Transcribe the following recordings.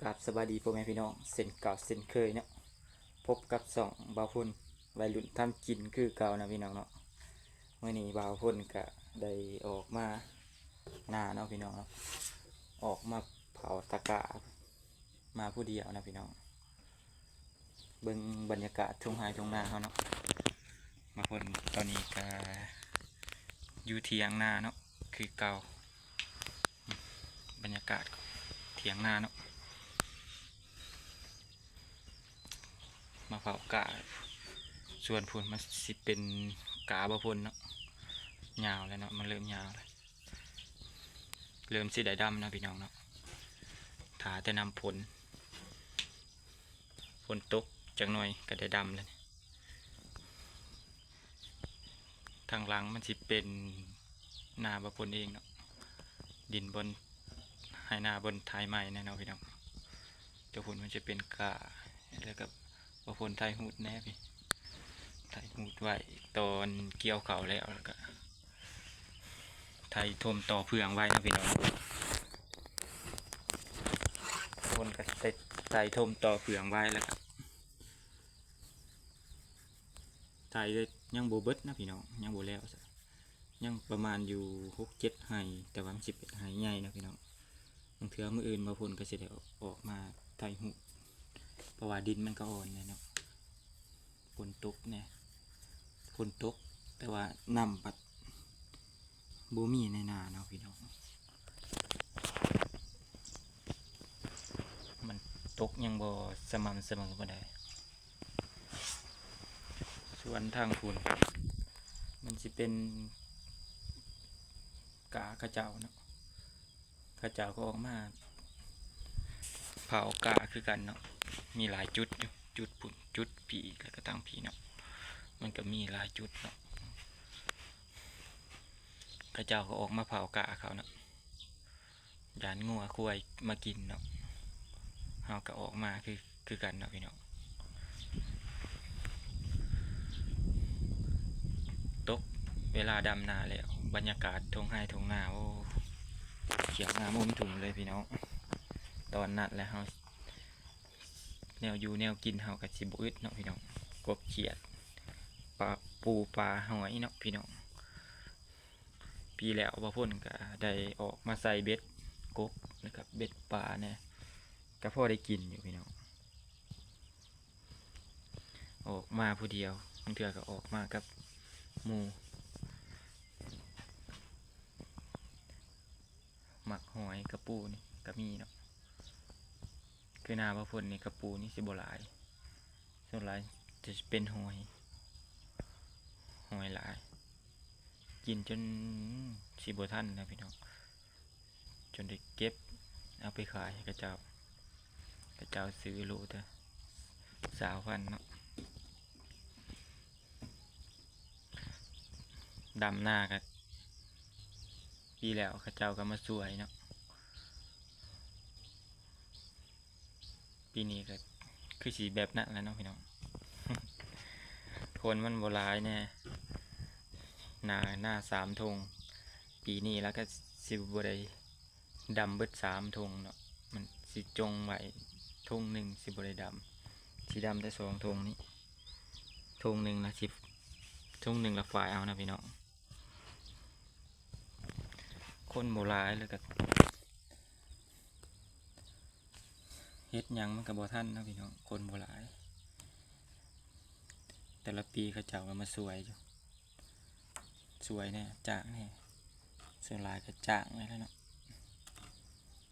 ກາບສະບາຍດີພໍ່ແມ່ພີ່ນ້ອງ ເຊັ່ນເກົ່າເຊັ່ນເຄີຍເນາະ, ພົບກັບຊ່ອງບ່າວພົນໄວລຸ້ນທຳກິນຄືເກົ່ານະພີ່ນ້ອງເນາະ. ມື້ນີ້ບ່າວພົນກະໄດ້ອອກມານາເນາະພີ່ນ້ອງເນາະ, ອອກມາເຜົາຕະກ້າ ມາຜູ້ດຽວນະພີ່ນ້ອງ. ເບິ່ງບັນຍາກາດທົ່ງໄຮ່ທົ່ງນາເຮົາເນາະ. ບ່າວພົນຕອນນີ້ກະຢູ່ຖຽງນາເນາະ ຄືເກົ່າ. ບັນຍາກາດຖຽງນາເນາະ, ມາເຜົາກ້າ. ສ່ວນພຸ້ນມັນຊິເປັນກ້າບ່າວພົນເນາະ, ຍາວແລ້ວເນາະ, ມັນເລີ່ມຍາວແລ້ວ, ເລີ່ມຊິໄດ້ດຳນະພີ່ນ້ອງເນາະ. ຖ້າແຕ່ນ້ຳຝົນ ຝົນຕົກຈັກໜ່ອຍກໍໄດ້ດຳແລ້ວ. ທາງຫຼັງມັນຊິເປັນນາບ່າວພົນເອງເນາະ, ດິນບ່ອນໄຮ່ນາບ່ອນໄຖໃໝ່ນະເນາະພີ່ນ້ອງ. ແຕ່ພຸ້ນມັນຈະເປັນກ້າ ແລ້ວກໍບ່າວພົນໄຖຮູດແນ່ພີ່, ໄຖຮູດໄວ້ຕອນກ່ຽວເຂົ້າແລ້ວ ແລ້ວກໍໄຖຖົມຕໍ່ເຟືອງໄວ້ນະພີ່ນ້ອງ. ຄົນກໍໄຖຖົມຕໍ່ເຟືອງໄວ້ ແລ້ວກໍ ໄຖຍັງບໍ່ເບິດນະພີ່ນ້ອງ, ຍັງບໍ່ແລ້ວຊະ, ຍັງປະມານຢູ່ຫົກເຈັດໄຮ່, ແຕ່ວ່າມັນຊິເປັນໄຮ່ໃຫຍ່ນະພີ່ນ້ອງ. ບາງເທື່ອມື້ອື່ນບ່າວພົນກໍຊິໄດ້ອອກມາໄຖຮູດ ເພາະວ່າດິນມັນກໍອ່ອນແດ່ເນາະ, ຝົນຕົກແດ່, ຝົນຕົກ ແຕ່ວ່ານ້ຳບັດ ບໍ່ມີໃນນາເນາະພີ່ນ້ອງ, ມັນຕົກຍັງບໍ່ສະໝ່ຳສະເໝີປານໃດ. ສ່ວນທາງພຸ້ນມັນຊິເປັນກ້າເຂົາເຈົ້າເນາະ, ເຂົາເຈົ້າກໍອອກມາເຜົາກ້າຄືກັນເນາະ, ມີຫຼາຍຈຸດຢູ່, ຈຸດພຸ້ນ ຈຸດພີ້ ແລ້ວກໍທາງພີ້ເນາະ, ມັນກໍມີຫຼາຍຈຸດເນາະ. ເຂົາເຈົ້າກໍອອກມາເຜົາກ້າເຂົາເນາະ, ຢ້ານງົວຄວາຍມາກິນເນາະ, ເຮົາກໍອອກມາຄື ຄືກັນເນາະພີ່ນ້ອງ. ຕົກເວລາດຳນາແລ້ວ ບັນຍາກາດທົ່ງໄຮ່ທົ່ງນາ ໂອ້ ຂຽວງາມອຸ້ມທຸ່ມເລີຍພີ່ນ້ອງ. ຕອນນັ້ນແຫຼະ ເຮົາ ແນວຢູ່ແນວກິນເຮົາກໍຊິບໍ່ອຶດເນາະພີ່ນ້ອງ, ກົບຂຽດ ປາ ປູປາຫອຍເນາະພີ່ນ້ອງ. ປີແລ້ວບ່າວພົນກໍໄດ້ອອກມາໃສ່ເບັດກົບ ແລ້ວກໍເບັດປາແດ່ ກໍພໍໄດ້ກິນຢູ່ພີ່ນ້ອງ. ອອກມາຜູ້ດຽວ ບາງເທື່ອກໍອອກມາກັບໝູ່. ໝາກຫອຍກະປູນີ້ກໍມີເນາະ, ຄືນາບ່າວພົນນີ້ກະປູນີ້ຊິບໍ່ຫຼາຍ, ສ່ວນຫຼາຍຈະເປັນຫອຍ, ຫອຍຫຼາຍ. ກິນຈົນຊິບໍ່ທັນນະພີ່ນ້ອງ, ຈົນໄດ້ເກັບເອົາໄປຂາຍໃຫ້ເຂົາເຈົ້າ, ເຂົາເຈົ້າຊື້ໂລເທົ່າຊາວພັນເນາະ. ດຳນາກໍ ປີແລ້ວເຂົາເຈົ້າກໍມາຊ່ວຍເນາະ, ປີນີ້ກໍຄືຊິແບບນັ້ນແຫຼະເນາະພີ່ນ້ອງ. ຄົນມັນບໍ່ຫຼາຍແດ່, ນາ ນາສາມທົ່ງ, ປີນີ້ລະກໍຊິບໍ່ໄດ້ດຳເບິດສາມທົ່ງເນາະ, ມັນຊິຈົ່ງໄວ້ທົ່ງໜຶ່ງ ຊິບໍ່ໄດ້ດຳ, ຊິດຳແຕ່ສອງທົ່ງນີ້, ທົ່ງໜຶ່ງລະຊິ ທົ່ງໜຶ່ງລະຝາຍເອົານະພີ່ນ້ອງ. ຄົນບໍ່ຫຼາຍ ແລ້ວກໍເຮັດຫຍັງມັນກໍບໍ່ທັນເນາະພີ່ນ້ອງ, ຄົນບໍ່ຫຼາຍ. ແຕ່ລະປີເຂົາເຈົ້າກໍມາຊ່ວຍຢູ່, ຊ່ວຍແດ່ ຈ້າງແດ່, ສ່ວນຫຼາຍກໍຈ້າງແດ່ແຫຼະເນາະ,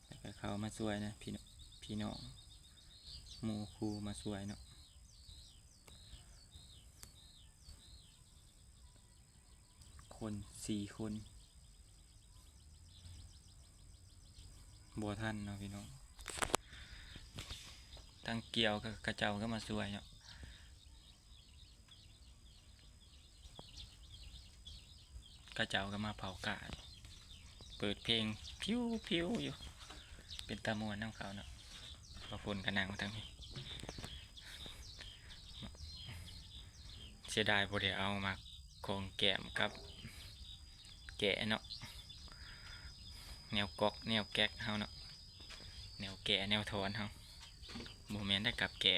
ແລ້ວກໍເຂົາມາຊ່ວຍນະ ພີ່ນ້ອງ ພີ່ນ້ອງ ໝູ່ຄູ່ມາຊ່ວຍເນາະ. ຄົນສີ່ຄົນ ບໍ່ທັນເນາະພີ່ນ້ອງ, ທັງກ່ຽວ ເຂົາເຈົ້າກໍມາຊ່ວຍເນາະ, ເຂົາເຈົ້າກໍມາເຜົາກ້າ, ເປີດເພງພິວໆຢູ່ ເປັນຕາມ່ວນນຳເຂົາເນາະ. ບ່າວພົນກໍນັ່ງທາງນີ້, ເສຍດາຍບໍ່ໄດ້ເອົາໝາກຂອງແກ້ມກັບແກະເນາະ, ແນວກອກແນວແກກເຮົາເນາະ, ແນວແກະແນວຖອນເຮົາ. ບໍ່ແມ່ນໄດ້ກັບແກ້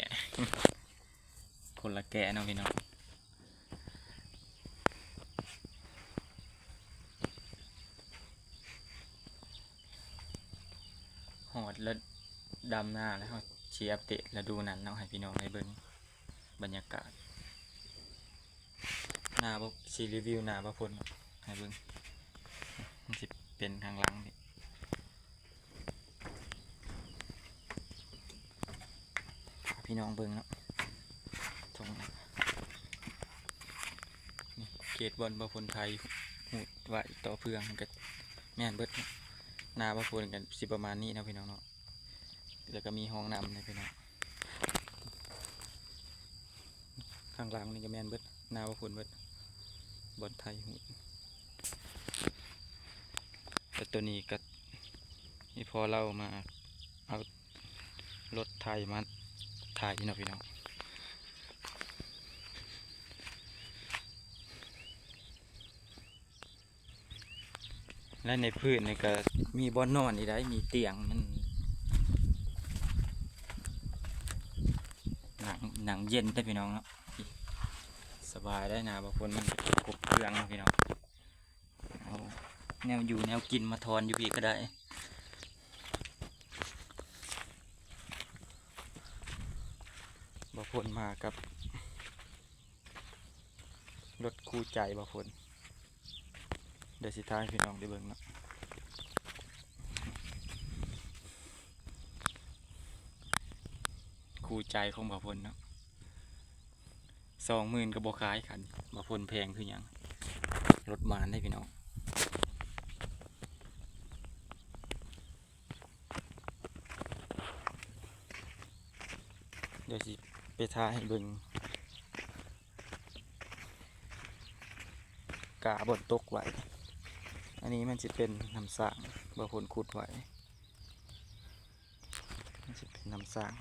ຄົນລະແກ້ເນາະພີ່ນ້ອງ. ຮອດລະ ດຳນາແລ້ວ ເຮົາຊິອັບເດດລະດູນັ້ນເນາະ ໃຫ້ພີ່ນ້ອງໄດ້ເບິ່ງບັນຍາກາດ. ໜ້າບໍ່ ຊິຣີວິວໜ້າບໍ່ພົ້ນໃຫ້ເບິ່ງ ມັນຊິເປັນທາງຫຼັງນີ້ ໃຫ້ພີ່ນ້ອງເບິ່ງເນາະ ທົ່ງນາ ນີ້ເຂດບ່ອນບໍ່ພົ້ນໄຖຫູດໄວ້ຕໍ່ເພື່ອງ ມັນກະແມ່ນເບິດເນາະ. ໜ້າບໍ່ພົ້ນກະຊິປະມານນີ້ເນາະ ພີ່ນ້ອງເນາະ. ແລ້ວກໍມີຫ້ອງນ້ຳນີ້ພີ່ນ້ອງ ຂ້າງຫຼັງນີ້ກໍແມ່ນເບິດ ໜ້າບໍ່ພົ້ນເບິດ ບ່ອນໄຖຫູດ. ແລ້ວໂຕນີ້ກໍອີ່ພໍ່ລາວມາເອົາລົດໄຖມາໄຖເນາະ ພີ່ນ້ອງ. ແລະໃນພື້ນນີ້ກໍມີບ່ອນນອນອີກໄດ໋ ມີຕຽງ ມັນນັ່ງ ນັ່ງເຢັນເດ້ພີ່ນ້ອງເນາະ ສະບາຍໄດ໋. ໜ້າບໍ່ພົ້ນມັນຄົບເຄື່ອງເນາະພີ່ນ້ອງ ເອົາແນວຢູ່ແນວກິນມາຖອນຢູ່ພີ້ກໍໄດ້. ບໍ່ພົ້ນມາກັບ ລົດຄູ່ໃຈບໍ່ພົ້ນ ດຽວຊິຖ່າຍໃຫ້ພີ່ນ້ອງໄດ້ເບິ່ງເນາະ ຄູ່ໃຈຂອງບ່າວພົ້ນເນາະ. ສອງໝື່ນກໍບໍ່ຂາຍຄັນບ່າວພົ້ນ ແພງຄືຫຍັງ ລົດໝານເດ້ພີ່ນ້ອງ. ດຽວຊິໄປຖ່າຍໃຫ້ເບິ່ງ ກາບ່ອນຕົກໄວ້. ອັນນີ້ມັນຊິເປັນນ້ຳສ້າງ ບ່າວພົ້ນຂຸດໄວ້ ມັນຊິເປັນນ້ຳສ້າງ.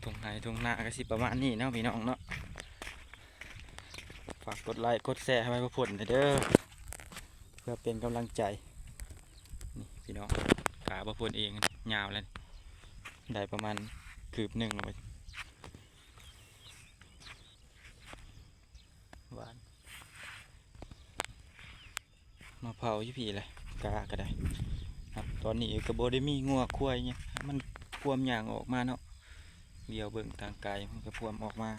ທົ່ງໄຮ່ທົ່ງນາກໍຊິປະມານນີ້ເນາະ ພີ່ນ້ອງເນາະ. ຝາກກົດໄລກົດແຊໃຫ້ບ່າວພົ້ນແດ່ເດີ ເພື່ອເປັນກຳລັງໃຈ. ນີ້ພີ່ນ້ອງ ກາບ່າວພົ້ນເອງ ຍາວແລ້ວ ໄດ້ປະມານຄືບໜຶ່ງແລ້ວ ຫວານ. ມາເຜົາຢູ່ພີ້ແຫຼະ ກາກໍໄດ້. ຕອນນີ້ກໍບໍ່ໄດ້ມີງົວຄວາຍຫຍັງ ມັນພວມຍ່າງອອກມາເນາະ ຫຼຽວເບິ່ງທາງໄກມັນກໍພວມອອກມາ.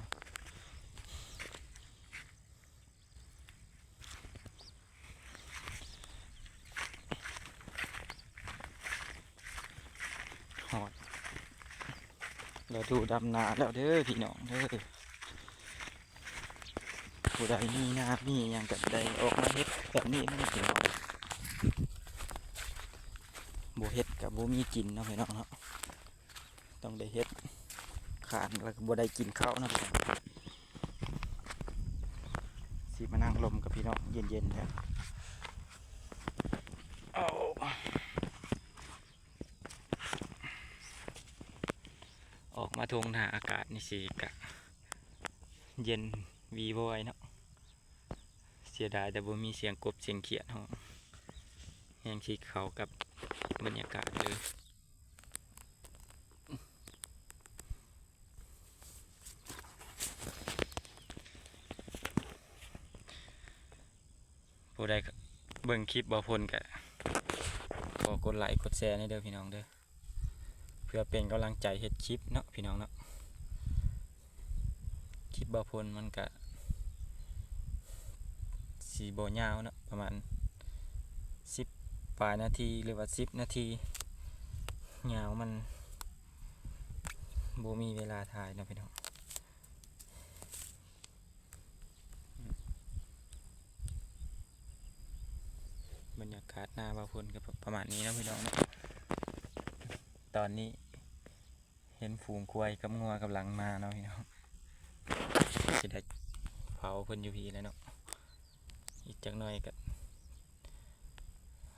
ຮອດລະດູດຳນາແລ້ວເດີພີ່ນ້ອງເດີ. ຜູ້ໃດມີນາມີຫຍັງກໍໄດ້ອອກມາເຮັດແບບນີ້ນະພີ່ນ້ອງ. ບໍ່ເຮັດກໍບໍ່ມີກິນເນາະພີ່ນ້ອງເນາະ. ຕ້ອງໄດ້ເຮັດ ຂາດແລ້ວກໍບໍ່ໄດ້ກິນເຂົ້າເນາະ. ຊິມານັ່ງລົມກັບພີ່ນ້ອງເຢັນໆແທ້. ເອົາ ອອກມາທົ່ງນາອາກາດນີ້ຊິກະເຢັນວີວອຍເນາະ. ເສຍດາຍແຕ່ບໍ່ມີສຽງກົບສຽງຂຽດຮ້ອງ ແຮງຊິເຂົ້າກັບບັນຍາກາດເລີຍ. ຜູ້ໃດເບິ່ງຄລິບບ່າວພົ້ນກະຂໍກົດໄລກົດແຊແດ່ເດີພີ່ນ້ອງເດີ ເພື່ອເປັນກຳລັງໃຈເຮັດຄລິບເນາະພີ່ນ້ອງເນາະ. ຄລິບບ່າວພົ້ນມັນກະຊິບໍ່ຍາວເນາະ ປະມານສິບປາຍນາທີ ຫຼືວ່າສິບນາທີ ຍາວມັນບໍ່ມີເວລາຖ່າຍເນາະພີ່ນ້ອງ. ບັນຍາກາດນາບ່າວພົ້ນກໍປະມານນີ້ເນາະພີ່ນ້ອງເນາະ. ຕອນນີ້ ເຫັນຝູງຄວາຍກັບງົວກຳລັງມາເນາະພີ່ນ້ອງ ຊິໄດ້ເຜົາເພິ່ນຢູ່ພີ້ແຫຼະເນາະ. ອີກຈັກໜ້ອຍກໍ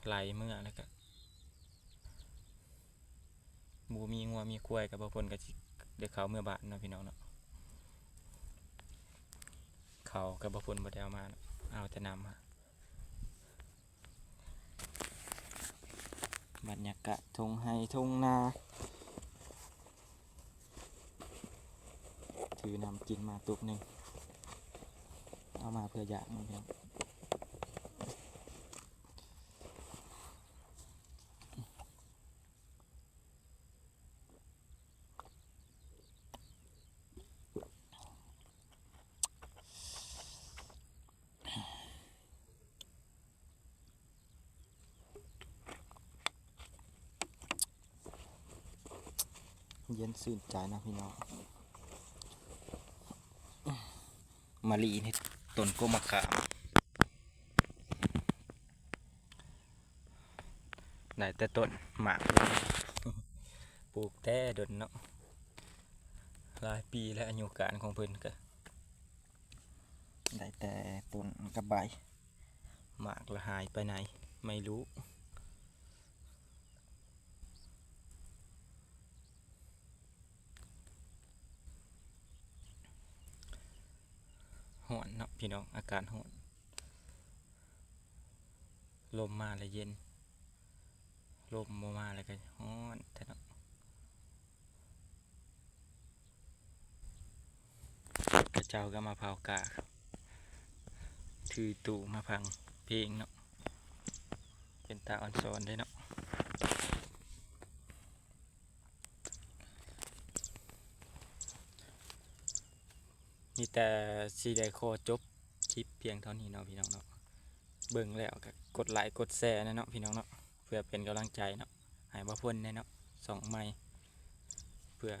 ໄລ່ເມືອແລ້ວກໍ ບໍ່ມີງົວມີຄວາຍກໍບ່າວພົ້ນກໍຊິໄດ້ເຂົ້າເມືອບ້ານເນາະພີ່ນ້ອງເນາະ. ເຂົ້າກໍບໍ່ ເພິ່ນບໍ່ໄດ້ເອົາມາເນາະ ເອົາແຕ່ນ້ຳມາ. ບັນຍາກາດທົ່ງໄຮ່ທົ່ງນາ ຖືນ້ຳກິນມາຕຸກໜຶ່ງ ເອົາມາເພື່ອຢາກເນາະພີ່ນ້ອງ. ເຢັນຊື່ນໃຈເນາະພີ່ນ້ອງ ມາລີໃນຕົ້ນກົກໝາກຂາມ ໄດ້ແຕ່ຕົ້ນໝາກ ປູກແຕ່ດົນເນາະ ຫຼາຍປີແລ້ວ ອາຍຸການຂອງເພິ່ນກະໄດ້ແຕ່ຕົ້ນກັບໃບ ໝາກລະຫາຍໄປໃນ ໄມ່ຮູ້. ຮ້ອນເນາະພີ່ນ້ອງ ອາກາດຮ້ອນ ລົມມາລະເຢັນ ລົມບໍ່ມາລະກະຮ້ອນແທ້ເນາະ. ເຂົາເຈົ້າກໍມາເຜົາກາ ຖືຕູ້ມາຟັງເພງເນາະ ເປັນຕາອອນຊອນເດ້ເນາະ. ມີແຕ່ຊິໄດ້ຂໍຈົບຄລິບພຽງເທົ່ານີ້ເນາະພີ່ນ້ອງເນາະ ເບິ່ງແລ້ວກໍກົດໄລກົດແຊແດ່ເນາະພີ່ນ້ອງເນາະ ເພື່ອເປັນກຳລັງໃຈເນາະ ໃຫ້ບ່າວພົນແດ່ເນາະ ຊ່ອງໃໝ່ ເພື່ອ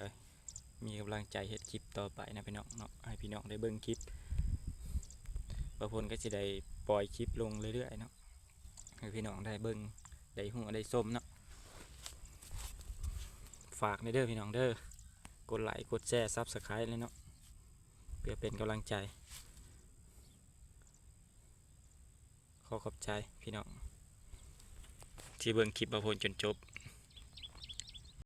ມີກຳລັງໃຈເຮັດຄລິບຕໍ່ໄປນະພີ່ນ້ອງເນາະ ໃຫ້ພີ່ນ້ອງໄດ້ເບິ່ງຄລິບ ບ່າວພົນກໍຊິໄດ້ປ່ອຍຄລິບລົງເລື້ອຍໆເນາະ ໃຫ້ພີ່ນ້ອງໄດ້ເບິ່ງ ໄດ້ຮູ້ ໄດ້ຊົມເນາະ. ຝາກແດ່ເດີພີ່ນ້ອງເດີ ກົດໄລກົດແຊ Subscribe ແດ່ເນາະ ເພື່ອເປັນກຳລັງໃຈ. ຂໍຂອບໃຈພີ່ນ້ອງທີ່ເບິ່ງຄລິບບ່າວພົນຈົນຈົບ.